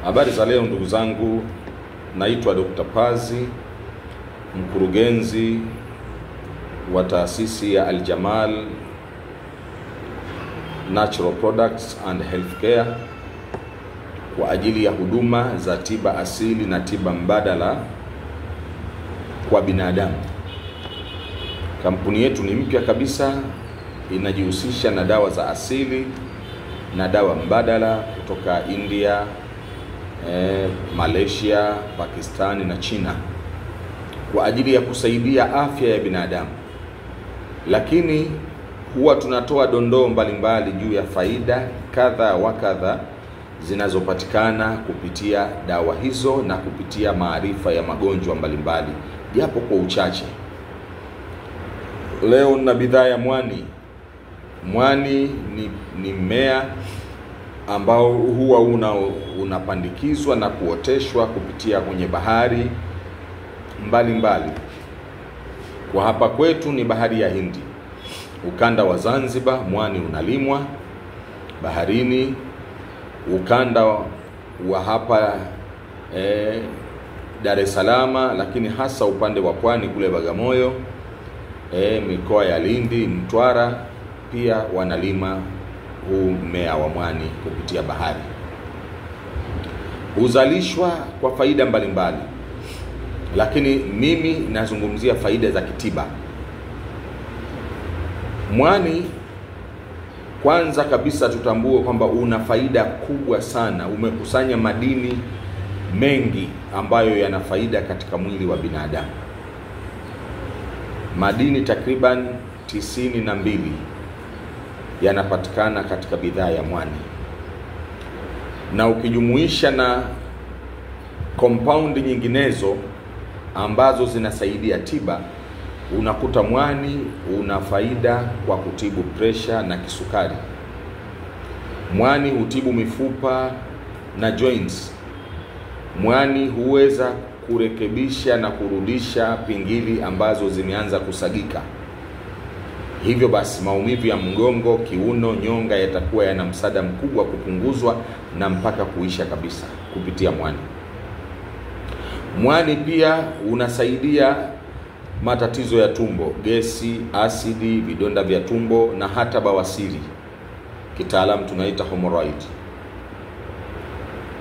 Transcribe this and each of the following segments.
Habari za leo ndugu zangu, naitwa Dr. Pazi, mkurugenzi wa taasisi ya Aljamal Natural Products and Healthcare kwa ajili ya huduma za tiba asili na tiba mbadala kwa binadamu. Kampuni yetu ni mpya kabisa, inajihusisha na dawa za asili na dawa mbadala kutoka India, Malaysia, Pakistani na China kwa ajili ya kusaidia afya ya binadamu. Lakini huwa tunatoa dondoo mbalimbali juu ya faida kadha wa kadha zinazopatikana kupitia dawa hizo na kupitia maarifa ya magonjwa mbalimbali, japo kwa uchache. Leo na bidhaa ya mwani. Mwani ni mmea ambao huwa unapandikizwa na kuoteshwa kupitia kwenye bahari mbalimbali. Kwa hapa kwetu ni bahari ya Hindi. Ukanda wa Zanzibar mwani unalimwa baharini. Ukanda wa hapa Dar es Salaam, lakini hasa upande wa pwani kule Bagamoyo, mikoa ya Lindi, Mtwara pia wanalima huu mmea wa mwani kupitia bahari. Huzalishwa kwa faida mbalimbali, lakini mimi nazungumzia faida za kitiba. Mwani kwanza kabisa tutambue kwamba una faida kubwa sana. Umekusanya madini mengi ambayo yana faida katika mwili wa binadamu. Madini takriban 92 yanapatikana katika bidhaa ya mwani, na ukijumuisha na compound nyinginezo ambazo zinasaidia tiba, unakuta mwani una faida kwa kutibu pressure na kisukari. Mwani hutibu mifupa na joints. Mwani huweza kurekebisha na kurudisha pingili ambazo zimeanza kusagika. Hivyo basi maumivu ya mgongo, kiuno, nyonga yatakuwa yana msaada mkubwa kupunguzwa na mpaka kuisha kabisa kupitia mwani. Mwani pia unasaidia matatizo ya tumbo, gesi, asidi, vidonda vya tumbo na hata bawasiri. Kitaalamu tunaita hemorrhoid.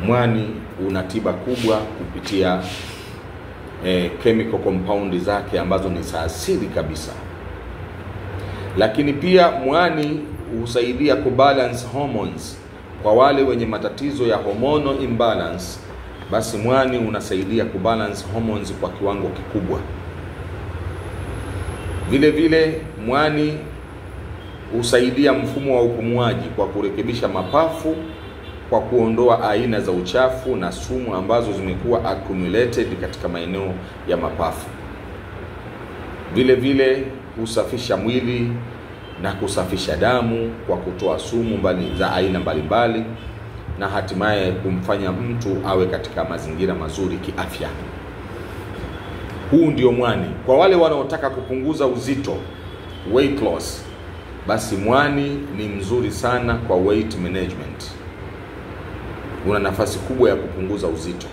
Mwani una tiba kubwa kupitia chemical compound zake ambazo ni za asili kabisa. Lakini pia mwani husaidia kubalance hormones. Kwa wale wenye matatizo ya hormonal imbalance, basi mwani unasaidia kubalance hormones kwa kiwango kikubwa. Vile vile mwani husaidia mfumo wa upumuaji kwa kurekebisha mapafu, kwa kuondoa aina za uchafu na sumu ambazo zimekuwa accumulated katika maeneo ya mapafu. Vile vile husafisha mwili na kusafisha damu kwa kutoa sumu za aina mbalimbali na hatimaye kumfanya mtu awe katika mazingira mazuri kiafya. Huu ndio mwani. Kwa wale wanaotaka kupunguza uzito, weight loss, basi mwani ni mzuri sana kwa weight management. Una nafasi kubwa ya kupunguza uzito.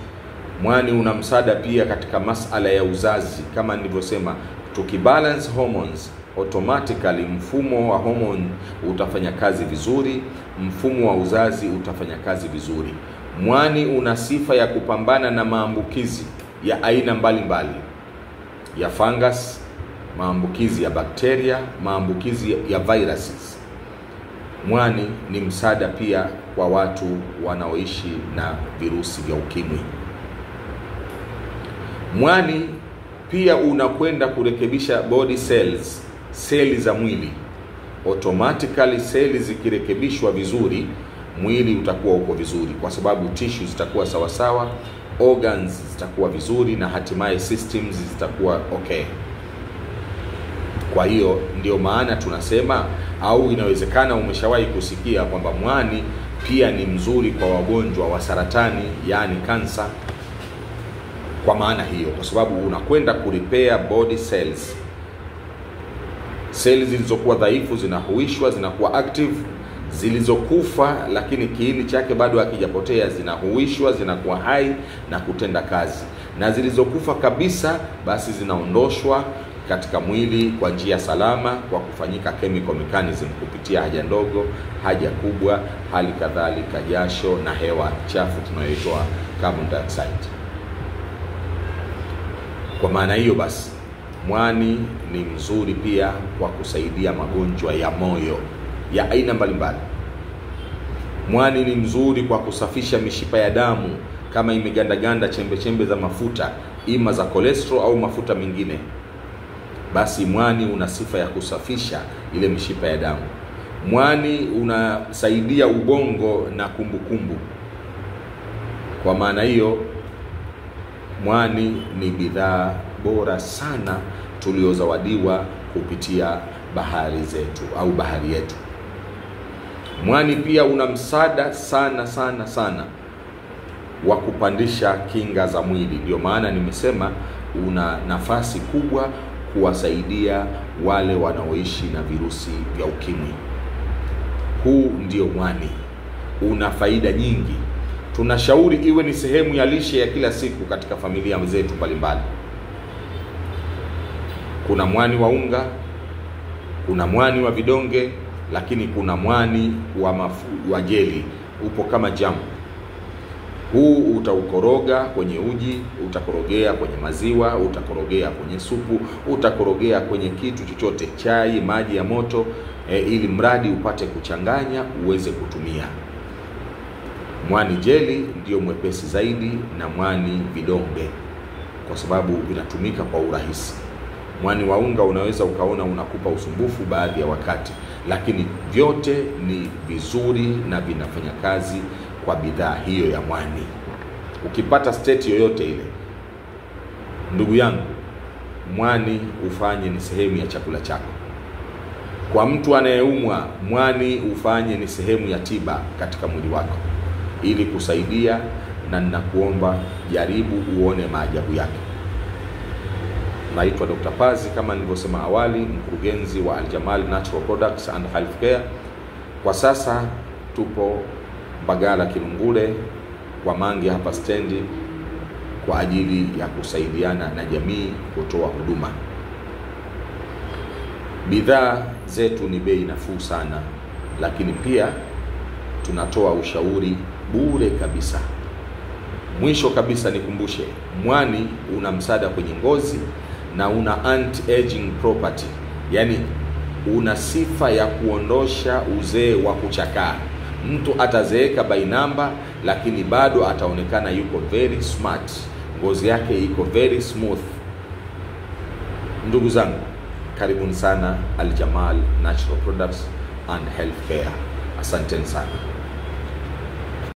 Mwani una msaada pia katika masala ya uzazi. Kama nilivyosema, tukibalance hormones, automatically mfumo wa hormone utafanya kazi vizuri, mfumo wa uzazi utafanya kazi vizuri. Mwani una sifa ya kupambana na maambukizi ya aina mbalimbali, ya fungus, maambukizi ya bakteria, maambukizi ya viruses. Mwani ni msaada pia kwa watu wanaoishi na virusi vya ukimwi. Mwani pia unakwenda kurekebisha body cells, seli za mwili. Automatically seli zikirekebishwa vizuri, mwili utakuwa uko vizuri, kwa sababu tissues zitakuwa sawasawa, organs zitakuwa vizuri na hatimaye systems zitakuwa okay. Kwa hiyo ndio maana tunasema, au inawezekana umeshawahi kusikia kwamba mwani pia ni mzuri kwa wagonjwa wa saratani, yani kansa. Kwa maana hiyo, kwa sababu unakwenda kurepair body cells. Cells zilizokuwa dhaifu zinahuishwa, zinakuwa active, Zilizokufa lakini kiini chake bado hakijapotea zinahuishwa, zinakuwa hai na kutenda kazi, na zilizokufa kabisa basi zinaondoshwa katika mwili kwa njia salama kwa kufanyika chemical mechanism kupitia haja ndogo, haja kubwa, hali kadhalika jasho na hewa chafu tunayoitoa carbon dioxide. Kwa maana hiyo basi mwani ni mzuri pia kwa kusaidia magonjwa ya moyo ya aina mbalimbali. Mwani ni mzuri kwa kusafisha mishipa ya damu kama imegandaganda chembe-chembe za mafuta, ima za cholesterol au mafuta mengine. Basi mwani una sifa ya kusafisha ile mishipa ya damu. Mwani unasaidia ubongo na kumbukumbu. Kwa maana hiyo mwani ni bidhaa bora sana tuliozawadiwa kupitia bahari zetu au bahari yetu. Mwani pia una msaada sana sana sana wa kupandisha kinga za mwili. Ndio maana nimesema una nafasi kubwa kuwasaidia wale wanaoishi na virusi vya ukimwi. Huu ndio mwani, una faida nyingi. Tunashauri iwe ni sehemu ya lishe ya kila siku katika familia zetu mbalimbali. Kuna mwani wa unga, kuna mwani wa vidonge, lakini kuna mwani wa jeli, upo kama jamu. Huu utaukoroga kwenye uji, utakorogea kwenye maziwa, utakorogea kwenye supu, utakorogea kwenye kitu chochote, chai, maji ya moto, ili mradi upate kuchanganya uweze kutumia. Mwani jeli ndio mwepesi zaidi na mwani vidonge, kwa sababu vinatumika kwa urahisi. Mwani wa unga unaweza ukaona unakupa usumbufu baadhi ya wakati, lakini vyote ni vizuri na vinafanya kazi kwa bidhaa hiyo ya mwani. Ukipata state yoyote ile, ndugu yangu, mwani ufanye ni sehemu ya chakula chako. Kwa mtu anayeumwa, mwani ufanye ni sehemu ya tiba katika mwili wako ili kusaidia, na ninakuomba jaribu uone maajabu yake. Naitwa Dr. Pazi, kama nilivyosema awali, mkurugenzi wa Aljamal Natural Products and Healthcare. Kwa sasa tupo Mbagala Kilungule kwa Mange hapa stendi kwa ajili ya kusaidiana na jamii kutoa huduma. Bidhaa zetu ni bei nafuu sana, lakini pia tunatoa ushauri bure kabisa. Mwisho kabisa nikumbushe, mwani una msaada kwenye ngozi na una anti-aging property, yani una sifa ya kuondosha uzee wa kuchakaa. Mtu atazeeka by number, lakini bado ataonekana yuko very smart, ngozi yake iko very smooth. Ndugu zangu, karibuni sana Aljamal Natural Products and Healthcare. Asanteni sana.